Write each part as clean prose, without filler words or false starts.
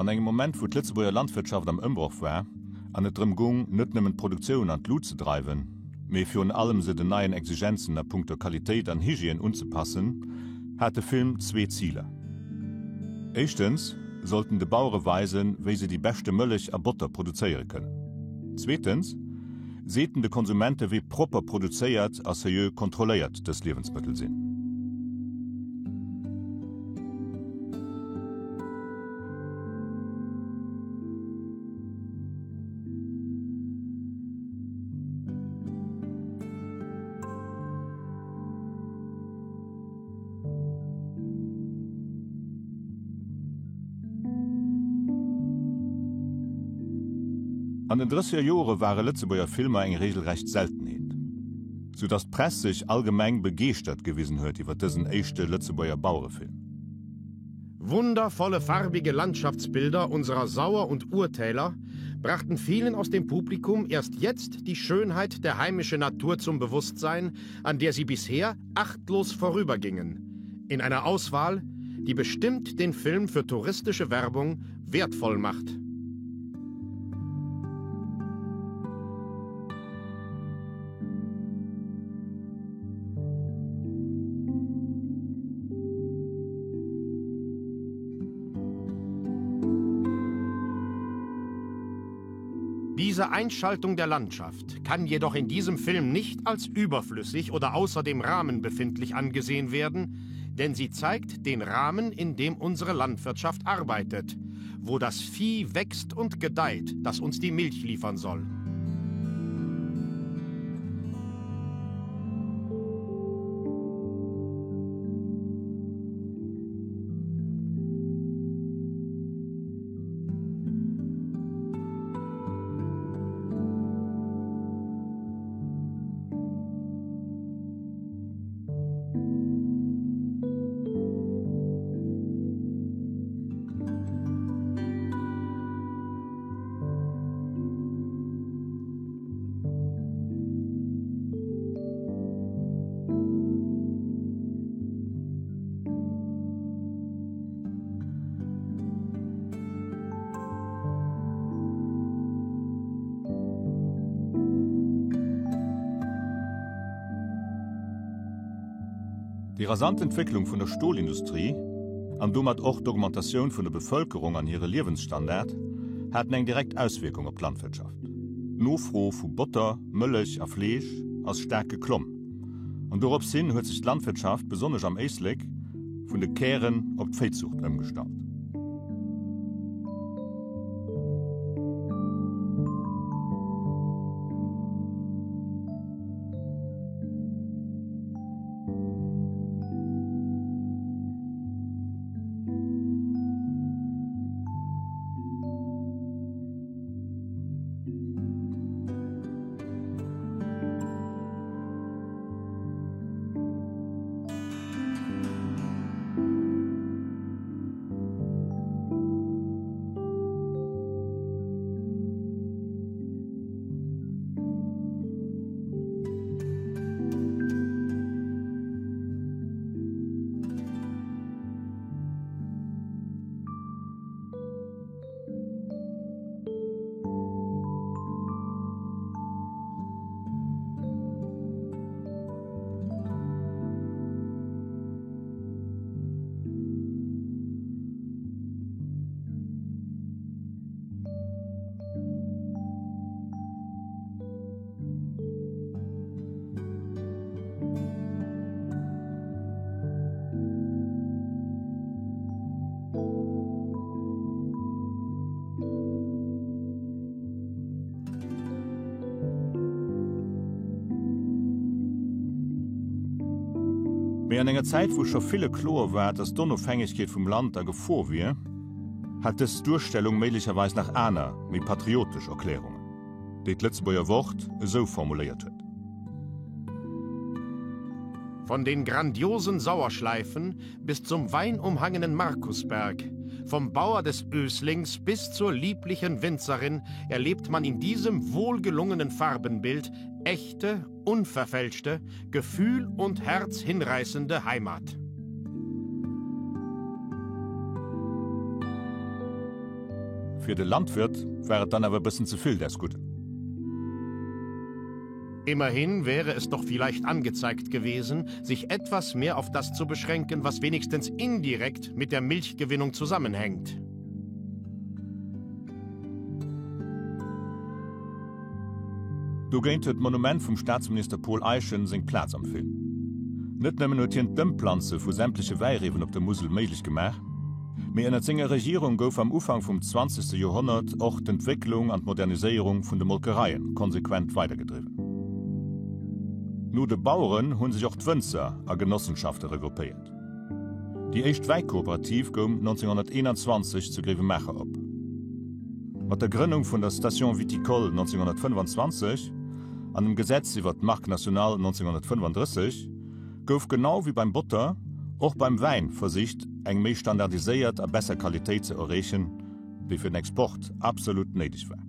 An engem Moment, wou d'Lëtzebuerger Landwirtschaft am Ëmbroch war an et drëm goung, net nëmmen d'Produktioun an d'Lut ze dreiwen, mee virun allem se den neien Exigenzen a punkto Qualitéit an Hygiène unzepassen, hat de Film zwee Ziler. Éischtens sollt en de Bauere weisen, wéi se déi beschte Mëllech a Botter produzéiere kënnen. Zweetens seet en de Konsumente wéi propper produzéiert a seriö kontrolléiert dës Liewensmëttel sinn. An den drësseger Jore ware Lëtzebuerger Filmer eng regelrecht Seltenheet, sou datt d'Press sech allgemeng begeeschtert gewisen huet iwwer dësen éischte Lëtzebuerger Bauerefilm. Wundervolle farbige Landschaftsbilder unserer Sauer und Urtäler brachten vielen aus dem Publikum erst jetzt die Schönheit der heimischen Natur zum Bewusstsein, an der sie bisher achtlos vorübergingen. In einer Auswahl, die bestimmt den Film für touristische Werbung wertvoll macht. Diese Einschaltung der Landschaft kann jedoch in diesem Film nicht als überflüssig oder außer dem Rahmen befindlich angesehen werden, denn sie zeigt den Rahmen, in dem unsere Landwirtschaft arbeitet, wo das Vieh wächst und gedeiht, das uns die Milch liefern soll. Déi rasant Entwécklung vun der Stolindustrie an domat och d'Augmentatioun vun der Bevëlkerung an hire Liewensstandard haten eng direkt Auswierkung op d'Landwirtschaft. D'Nofro vu Botter, Mëllech a Fleesch ass staark geklomm an dorops hin huet sech d'Landwirtschaft, besonnesch am Éislek, vun de Kären op d'Véizuucht ëmgestallt. Mee an enger Zäit, wou scho ville kloer war, datt d'Onofhängegkeet vum Land a Gefor wier, hat dës Duerstellung méiglecherweis nach aner, méi patriotesch Erklärungen, déi d'Lëtzebuerger Wort esou formuléiert huet. Von den grandiosen Sauerschleifen bis zum weinumhangenen Markusberg, vom Bauer des Öslings bis zur lieblichen Winzerin erlebt man in diesem wohlgelungenen Farbenbild echte, unverfälschte, Gefühl und Herz hinreißende Heimat. Fir de Landwirt war et dann awer e bëssen ze vill des Gudden. Immerhin wäre es doch vielleicht angezeigt gewesen, sich etwas mehr auf das zu beschränken, was wenigstens indirekt mit der Milchgewinnung zusammenhängt. Dogéint huet d'Monument vum Staatsminister Paul Eyschen seng Plaz am Film. Net nëmmen huet hien d'Ëmplanze vu sämtleche Wäireewen op der Musel méiglech gemaach, mee ënnert senger Regierung gouf am Ufank vum zwanzegste Joerhonnert och d'Entwécklung an d'Moderniséierung vun de Molkereie konsequent weidergedriwwen. No de Baueren hu sech och d'Wënzer a Genossenschafte regroupéiert. Déi éischt Wäikooperativ goung 1921 zu Gréiwemaacher op. Mat der Grënnung vun der Station viticole 1925 an dem Gesetz iwwer d'Marque nationale 1935 gouf genau wéi beim Botter och beim Wäin versicht eng méi standardiséiert a besser Qualitéit ze erreechen, déi fir den Export absolut néideg war.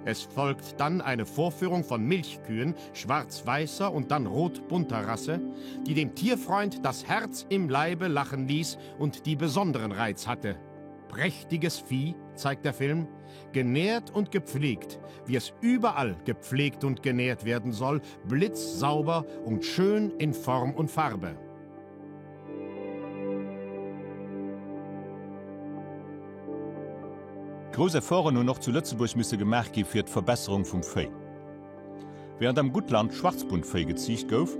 Es folgt dann eine Vorführung von Milchkühen schwarz-weißer und dann rot-bunter Rasse, die dem Tierfreund das Herz im Leibe lachen ließ und die besonderen Reiz hatte. Prächtiges Vieh zeigt der Film, genährt und gepflegt, wie es überall gepflegt und genährt werden soll, blitzsauber und schön in Form und Farbe. Grouss Efforten hunn och zu Lëtzebuerg misse gemaach gi fir d'Verbesserung vum Véi. Während am Guttland Schwarzbuntvéi geziicht gouf,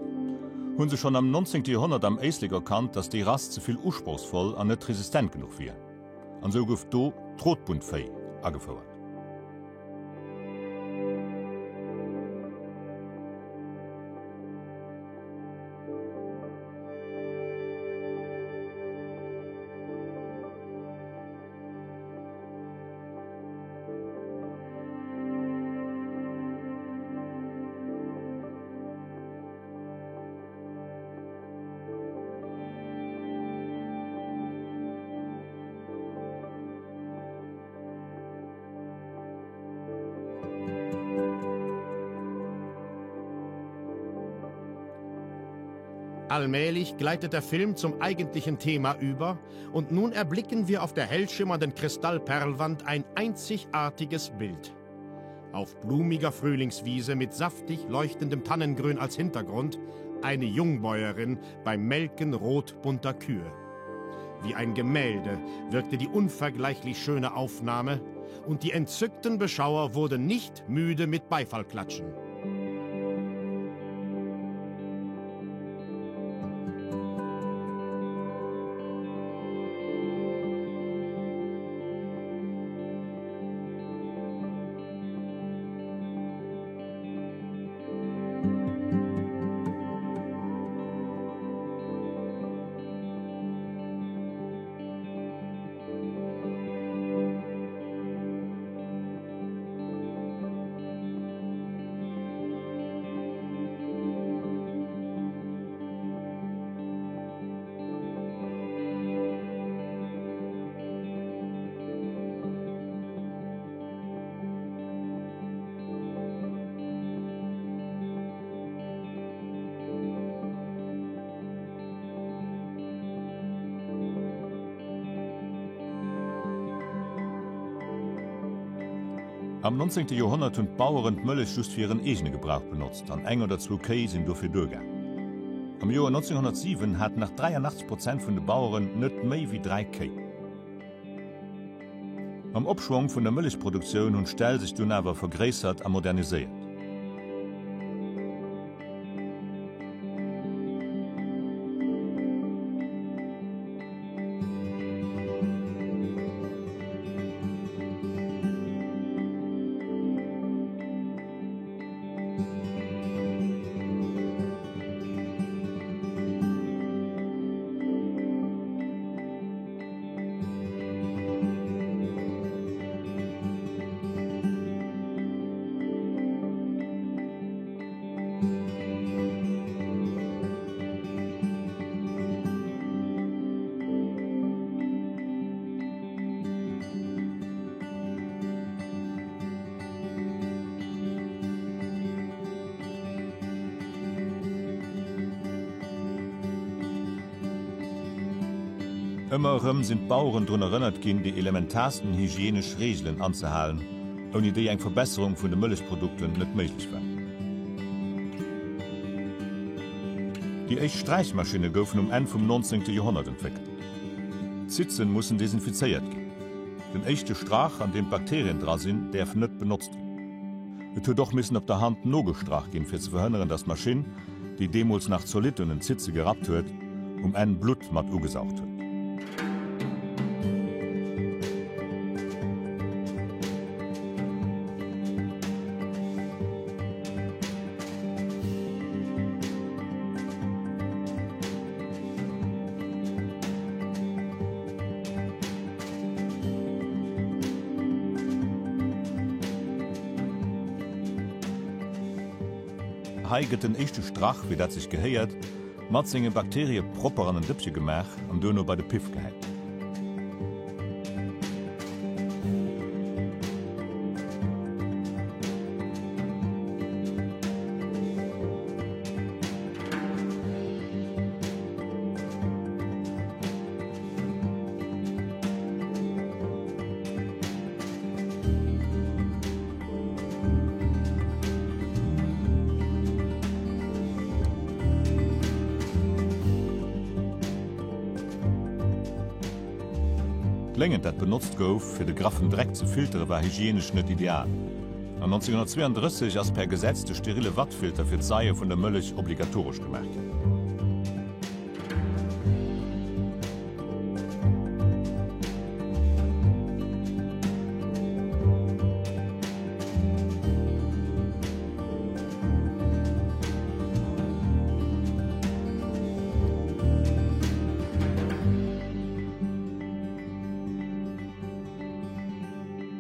hu se schonn am 19. Joerhonnert am Éislek erkannt, datt déi Rass ze vill usprochsvoll an net resistent genuch wier, an esou gouf do d'Rotbuntvéi agefouert. Allmählich gleitet der Film zum eigentlichen Thema über und nun erblicken wir auf der hellschimmernden Kristallperlwand ein einzigartiges Bild. Auf blumiger Frühlingswiese mit saftig leuchtendem Tannengrün als Hintergrund eine Jungbäuerin beim Melken rotbunter Kühe. Wie ein Gemälde wirkte die unvergleichlich schöne Aufnahme und die entzückten Beschauer wurden nicht müde mit Beifallklatschen. Am 19. Joerhonnert hunn d'Baueren d'Mëllech just fir hiren eegene Gebrauch benotzt an eng oder zwou Kéi sinn dofir duergaang. Am Joer 1907 haten nach 83 Prozent vun de Baueren net méi wéi 3 Kéi. Mam Opschwong vun der Mëllechproduktioun hunn d'Ställ sech dunn awer vergréissert a moderniséiert. Ëmmer erëm sinn d'Baueren drun erënnert ginn, déi elementaarsten hygienesch Reegelen anzehalen, ouni déi eng Verbesserung vun de Mëllechprodukten net méiglech war. Déi éischt Sträichmaschinne goufen um Enn vum 19. Joerhonnert entwéckelt. D'Sitzen mussen desinfizéiert ginn. Den éischte Strach, an deem d'Bakterien dra sinn, däerf net benotzt ginn. Et huet och missen op der Hand nogestrach ginn, fir ze verhënneren, datt d'Maschinn, déi deemools nach zolidd un den Zitze gerappt huet, um Enn Blutt mat ugesaugt huet. Hei gëtt den éischte Strach, wéi dat sech gehéiert, mat senge Bakterie propper an en Dëppche gemaach an duerno bei de Piff gehäit. D'Léngent, dat benotzt gouf, fir de graffen Dreck ze filtere, war hygienesch net ideal. An 1932 ass per Gesetz de sterile Wattfilter fir d'Seie vun der Mëllech obligatoresch gemaach ginn.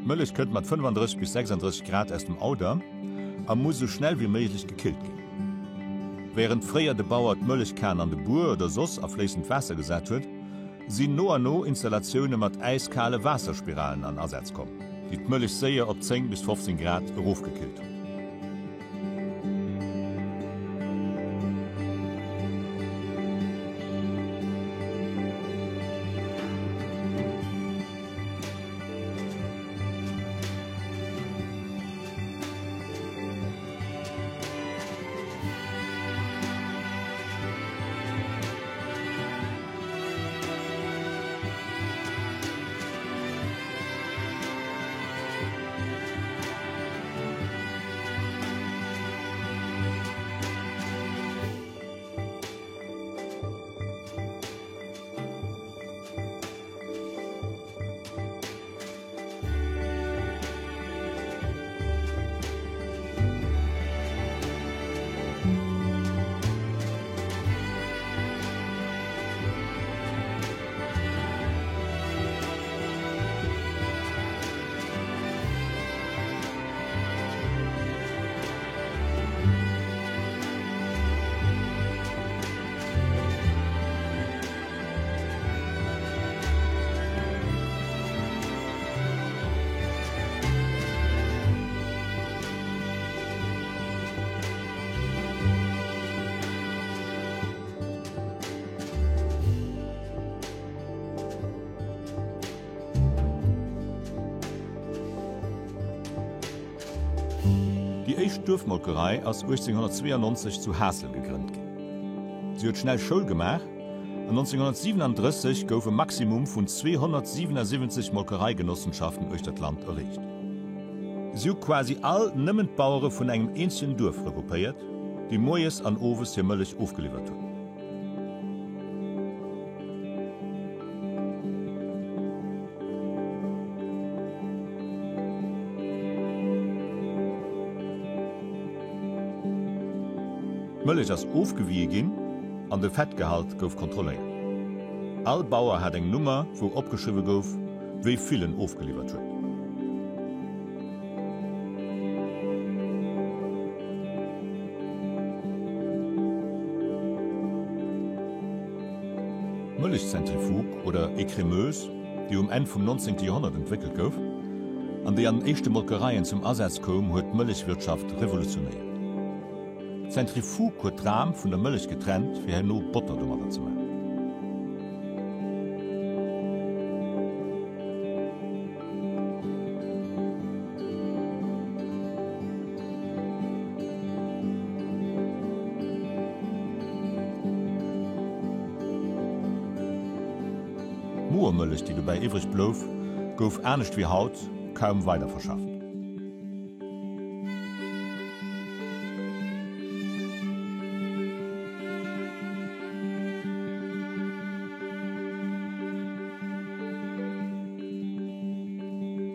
D'Mëllech kënnt mat 35 bis 36 Grad aus dem Auder a muss esou schnell wéi méiglech gekillt ginn. Wärend fréier de Bauer d'Mëllechkan an de Buer oder soss a fléissend Waasser gesat huet, sinn no an no Installatioune mat äiskale Waasserspiralen an Asaz komm, déi d'Mëllech séier op 10 bis 15 Grad erofgekillt hunn. Déi éischt Duerfmolkerei ass 1892 zu Haassel gegrënnt ginn. Si huet schnell Schoul gemaach an 1937 gouf e Maximum vun 277 Molkereigenossenschaften uechter d'Land erreecht. Si hu quasi all nëmmen d'Bauere vun engem eenzegen Duerf regroupéiert, déi moies an owes hir Mëllech ofgeliwwert hunn. D'Mëllech ass ofgewie ginn an de Fettgehalt gouf kontrolléiert. All Bauer hat eng Nummer, wou opgeschriwwe gouf, wéi vill en ofgeliwwert huet. D'Mëllechzentrifuge oder Écrémeuse, déi um Enn vum 19. Joerhonnert entwéckelt gouf an déi an den éischte Molkereien zum Asaz koum, huet d'Mëllechwirtschaft revolutionéiert. D'Zentrifuge huet d'Ram vun der Mëllech getrennt, fir herno Botter domadder ze maachen. D'Moermëllech, déi dobäi iwwreg blouf, gouf anescht wéi haut kaum weiderverschafft.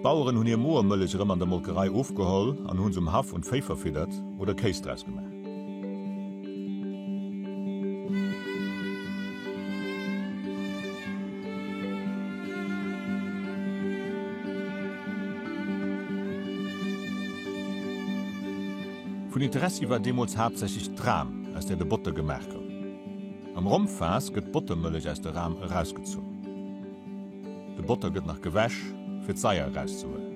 D'Baueren hunn hir Moermëllech erëm an der Molkerei ofgeholl an hunn se um Haff un d'Véi verfiddert oder Kéis draus gemaach. Vun Interessi war deemools haaptsächlech d'Ram, aus där de Botter gemaach gouf. Am Rommfaass gëtt d'Bottermëllech aus der Ram erausgezunn. De Botter gëtt nach gewäsch, fir d'Saier erauszehuelen.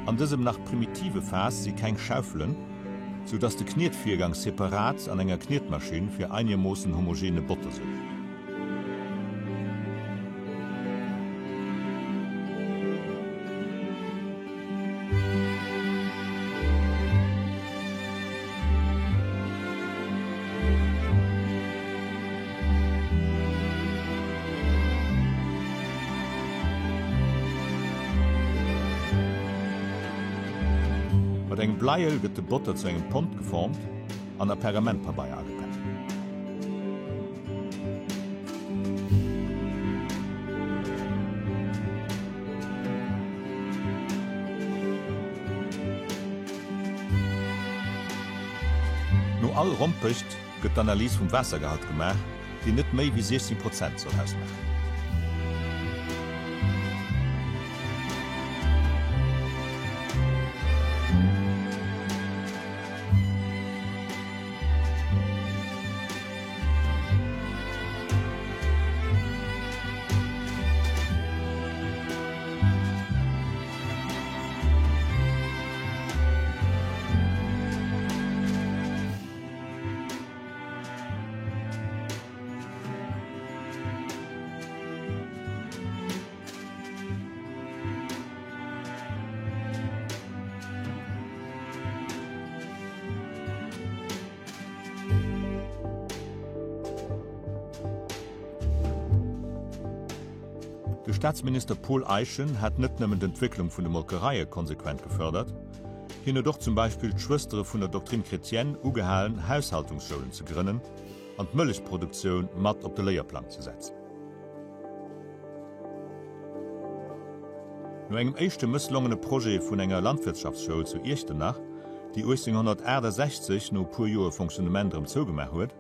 An dësem nach primitive Faass si keng Schaufelen, sou dass de Knietvirgang separat an enger Knietmaschinn fir einiermoossen homogene Botter suergt. Mat engem Bleiel gëtt de Botter zu engem Pont geformt an a Pergamentpabeier agepak. No all Rompecht gëtt d'Analys vum Waassergehalt gemaach, deen net méi wéi 16 Prozent soll ausmaachen. De Staatsminister Paul Eyschen hat net nëmmen d'Entwécklung vun de Molkereie konsequent gefërdert, hien huet och zum Beispill d'Schwëstere vun der Doctrine chrétienne ugehalen, Haushaltungsschoulen ze grënnen an d'Mëllechproduktioun mat op de Léierplang ze setzen. No engem éischte mësslongene Projet vun enger Landwirtschaftsschoul zu Iechternach, déi 1868 no e puer Joer Fonctionnement erëm zougemaach huet,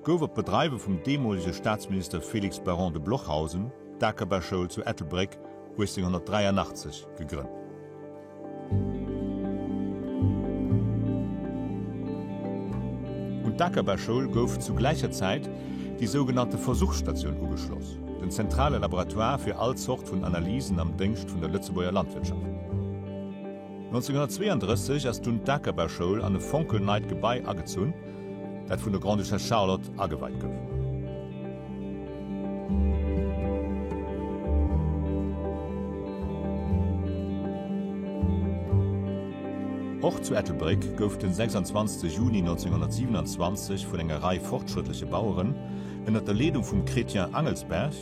gouf op Bedreiwe vum deemolege Staatsminister Félix Baron de Blochausen d'Akerbauschoul zu Ettelbréck 1883 gegrënnt. Un d'Akerbauschoul gouf zu gläicher Zäit déi sougenannte Versuchsstatioun ugeschloss, den zentrale Laboratoire fir all Zort vun Analysen am Déngscht vun der Lëtzebuerger Landwirtschaft. 1932 ass dunn d'Akerbauschoul an e fonkelneit Gebai agezunn, dat vun der Grande-Duchesse Charlotte ageweit gouf. Och zu Ettelbréck gouf den 26 Juni 1927 vun enger Rei fortschrëttleche Baueren ënner der Leedung vum Chrétien Angelsberg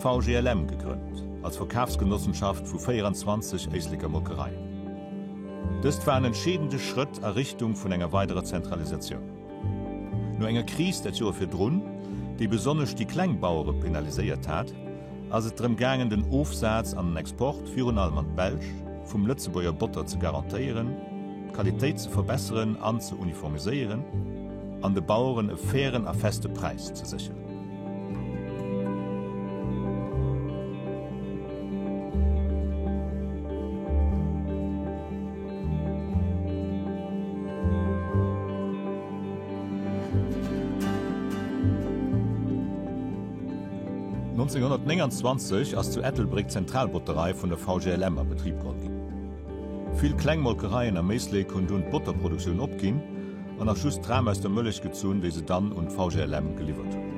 d'VGLM gegrënnt, als Verkafsgenossenschaft vu 24 Éisleker Molkereien. Dëst war en entscheedende Schrëtt a Richtung vun enger weiderer Zentralisatioun. No enger Kris dat Joer virdrun, déi besonnesch déi kleng Bauere penaliséiert hat, ass et drëm gaangen den Ofsaz an den Export, virun allem an d'Belsch, vum Lëtzebuerger Botter ze garantéieren, d'Qualitéit ze verbesseren an ze uniformiséieren an de Baueren e fairen a feste Präis ze sécheren. 1929 ass zu Ettelbréck d'Zentralbotterei vun der VGLM a Betrib geholl ginn. Vill kleng Molkereien am Éislek hunn dunn d'Botterproduktioun opginn an nach just d'Ram aus der Mëllech gezunn, déi se dann un d'VGLM geliwwert hunn.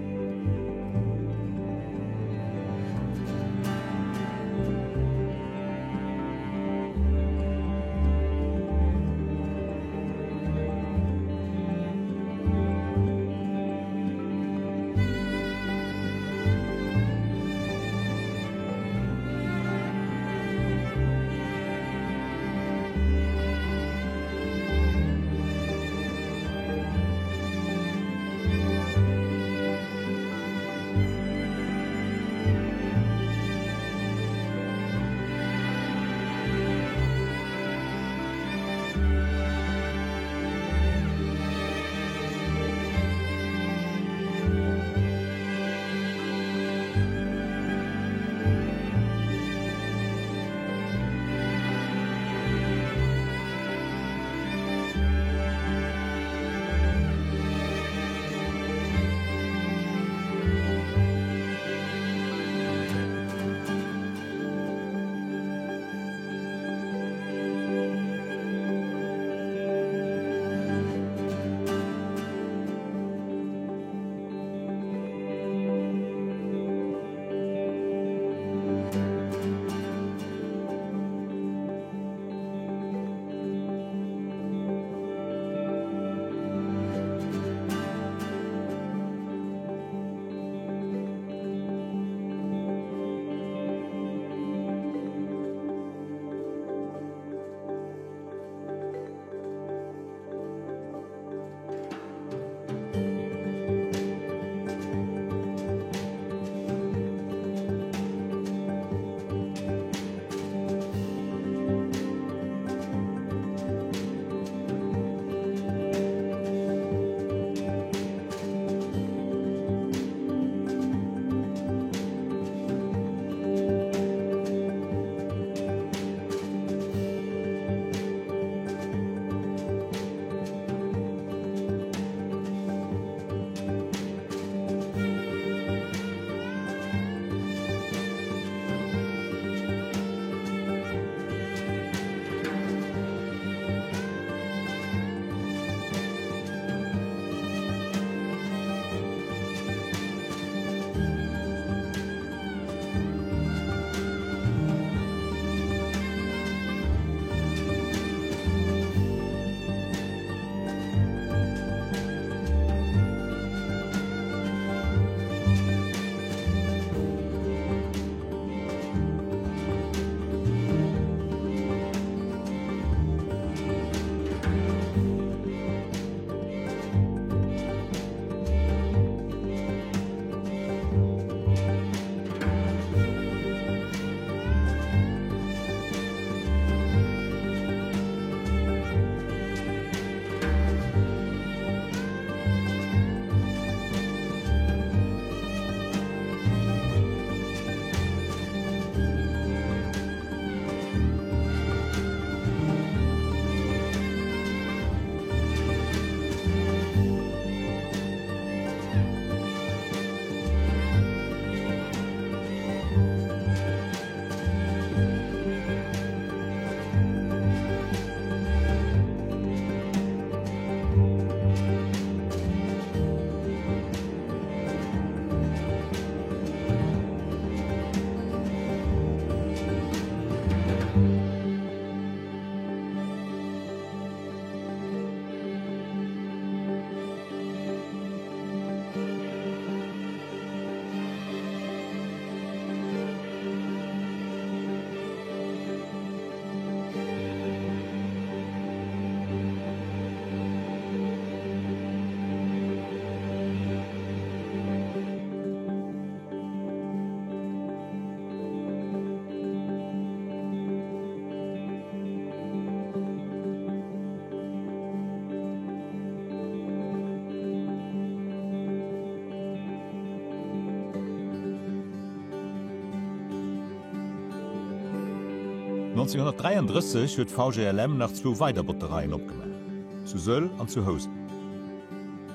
1933 huet d'VGLM nach zwou weider Bottereien opgemaach, zu Sëll an zu Housen.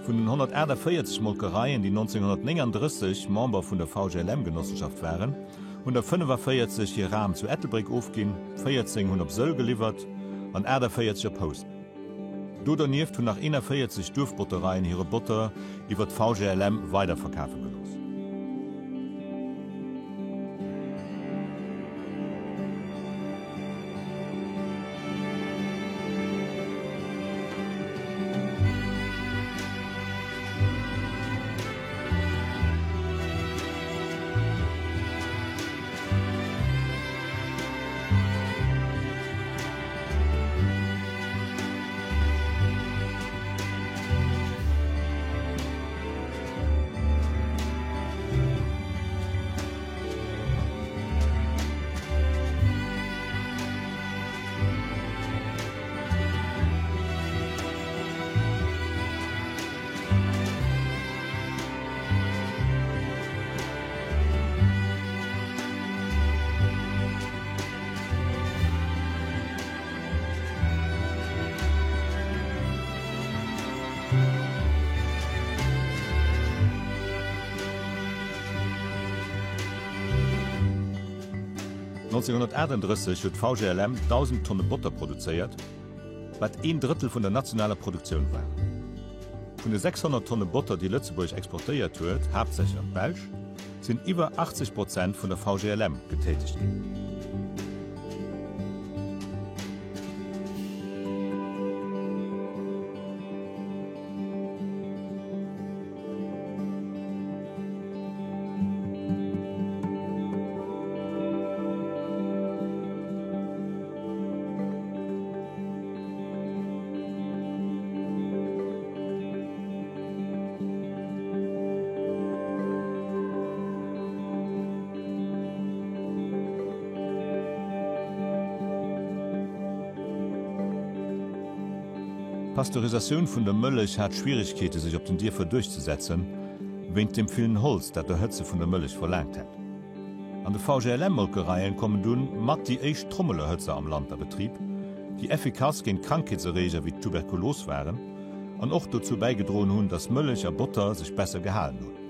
Vun den 148 Molkereien, déi 1939 Member vun der VGLM-Genossenschaft waren, hunn der 45 hir Ram zu Ettelbréck ofginn, 14 hunn op Sëll geliwwert an 48 op Housen. Do dernieft hunn nach 41 Duerfbottereien hire Botter iwwer d'VGLM weiderverkafe gelooss. 1938 huet d'VGLM 1.000 Tonne Botter produzéiert, wat een Drëttel vun der nationaler Produktioun war. Vun de 600 Tonne Botter, déi Lëtzebuerg exportéiert huet, haaptsächlech an d'Belsch, sinn iwwer 80 Prozent vun der VGLM getätegt ginn. D'Pasteurisatioun vun der Mëllech hat Schwieregkeete sech op den Dierfer duerchzesetzen, wéint dem villen Holz dat d'Erhëtze vun der Mëllech verlaangt hätt. An de VGLM-Molkereien kommen dunn mat déi éischt Trommelerhëtzer am Land a Betrib, déi effikass géint Krankheetserreeger wéi d'Tuberkulos waren an och dozou bäigedroen hunn, datt Mëllech a Botter sech besser gehalen hunn.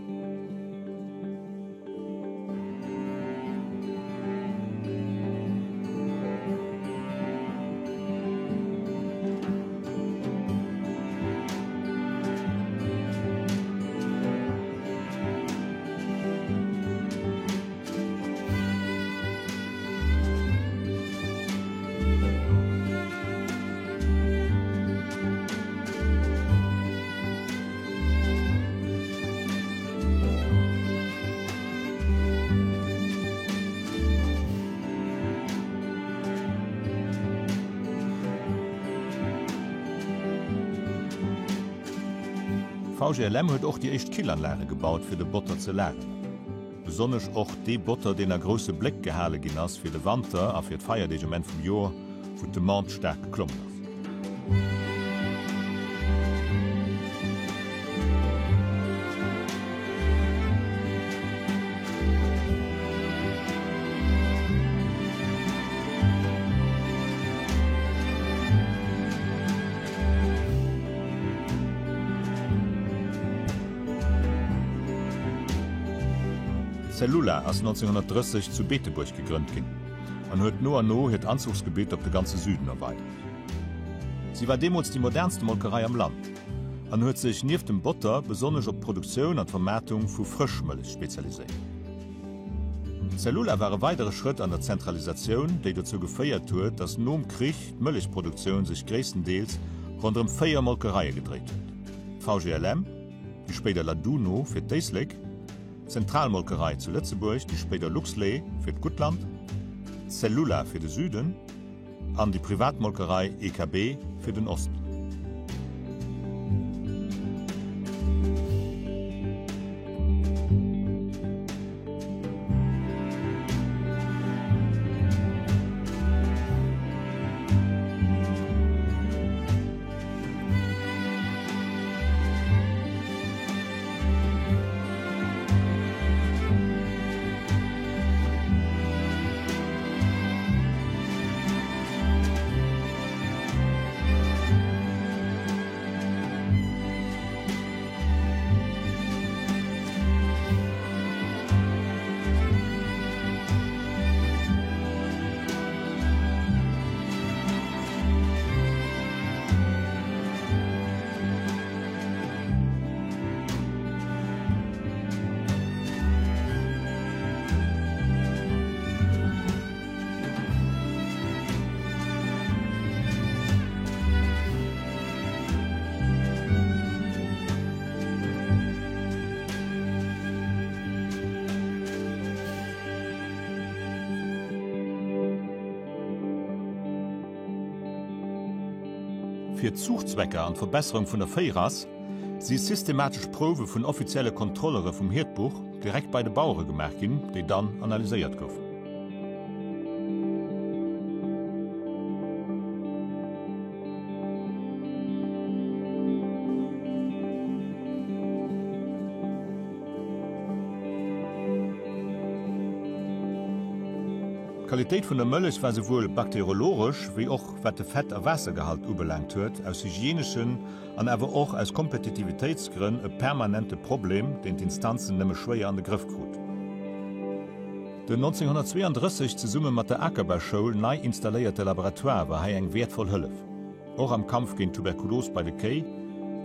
VGLM huet och déi éischt Killanlage gebaut fir de Botter ze lageren. Besonnesch och dee Botter deen a grousse Bléck gehale ginn ass fir de Wanter a fir d'Feierdeeg um Enn vum Joer, wou d'Demande staark geklommen ass. Cellula ass 1930 zu Beetebuerg gegrënnt ginn an huet no an no hiert Anzuchsgebitt op de ganze Süden erweidert. Si war deemools déi modernste Molkerei am Land an huet sech nieft dem Botter besonnesch op d'Produktioun an d'Vermaartung vu Frëschmëllech spezialiséiert. Cellula war e weidere Schrëtt an der Zentralisatioun, déi dozou geféiert huet, datt nom Krich d'Mëllechproduktioun sech gréisstendeels ronderëm 4 Molkereie gedréit huet, d'VGLM, déi spéider Laduno fir d'Éislek, d'Zentralmolkerei zu Lëtzebuerg, déi spéider Luxlait fir d'Guttland, d'Cellula fir de Süden, An déi privat Molkerei EKB fir den Osten. Fir d'Zuuchtzwecker an d'Verbesserung vun der Véirass si systematesch Prouwe vun offizielle Kontrollere vum Hierdbuch direkt bei de Bauere gemaach ginn, déi dann analyséiert goufen. D'Qualitéit vun der Mëllech war souwuel bakteriologesch wéi och wat de Fett a Waassergehalt ubelaangt huet, aus hygieneschen an awer och aus Kompetitivitéitsgrënn e permanente Problem, deen d'Instanzen nëmme schwéier an de Grëff krut. Den 1932 zesumme mat der Akerbauschoul nei installéierte Laboratoire war hei eng wäertvoll Hëllef, och am Kampf géint d'Tuberkulos bei de Kéi,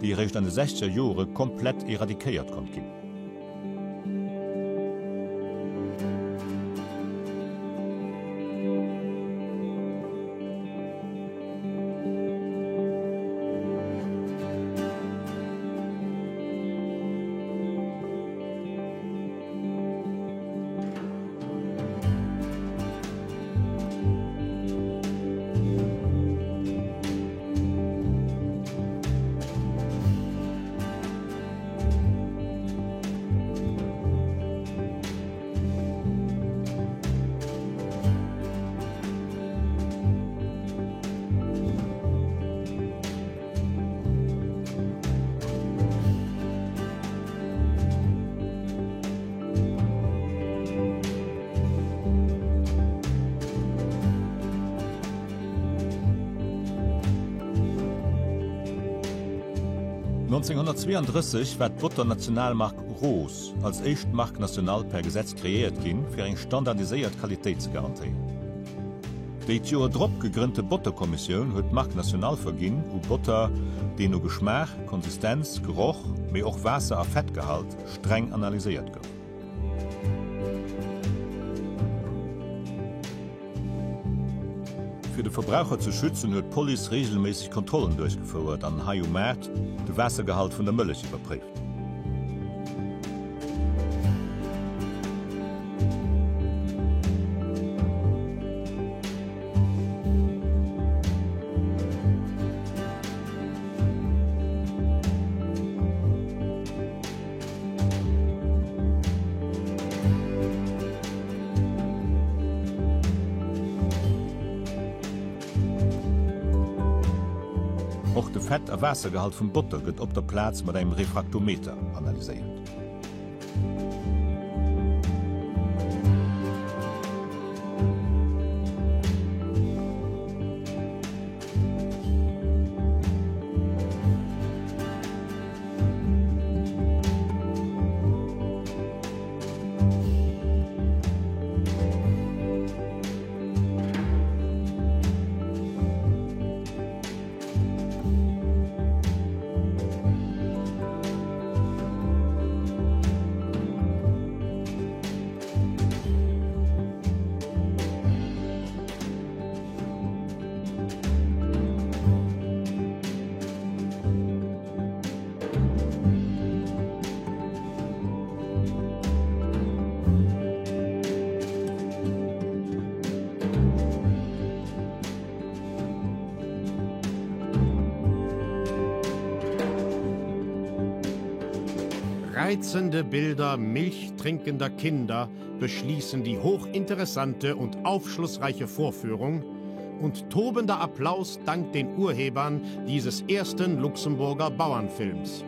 déi eréischt an de sechzeger Jore komplett eradikéiert konnt ginn. 1932 war d'Botter-Nationalmark Roos als éischt Marque nationale per Gesetz kreéiert ginn, fir eng standardiséiert Qualitéit ze garantéieren. Déi d'Joer drop gegrënnte Botterkommissioun huet d'Marque nationale verginn u Botter, deen no Geschmaach, Konsistenz, Geroch, mee och Waasser a Fettgehalt streng analyséiert gouf. Fir de Verbraucher ze schützen, huet d'Police reegelméisseg Kontrollen duerchgefouert an hei um Maart de Waassergehalt vun der Mëllech iwwerpréift. Och de Fett a Waassergehalt vum Botter gëtt op der Plaz mat engem Refraktometer analyséiert. Reizende Bilder milchtrinkender Kinder beschließen die hochinteressante und aufschlussreiche Vorführung und tobender Applaus dank den Urhebern dieses ersten Luxemburger Bauernfilms.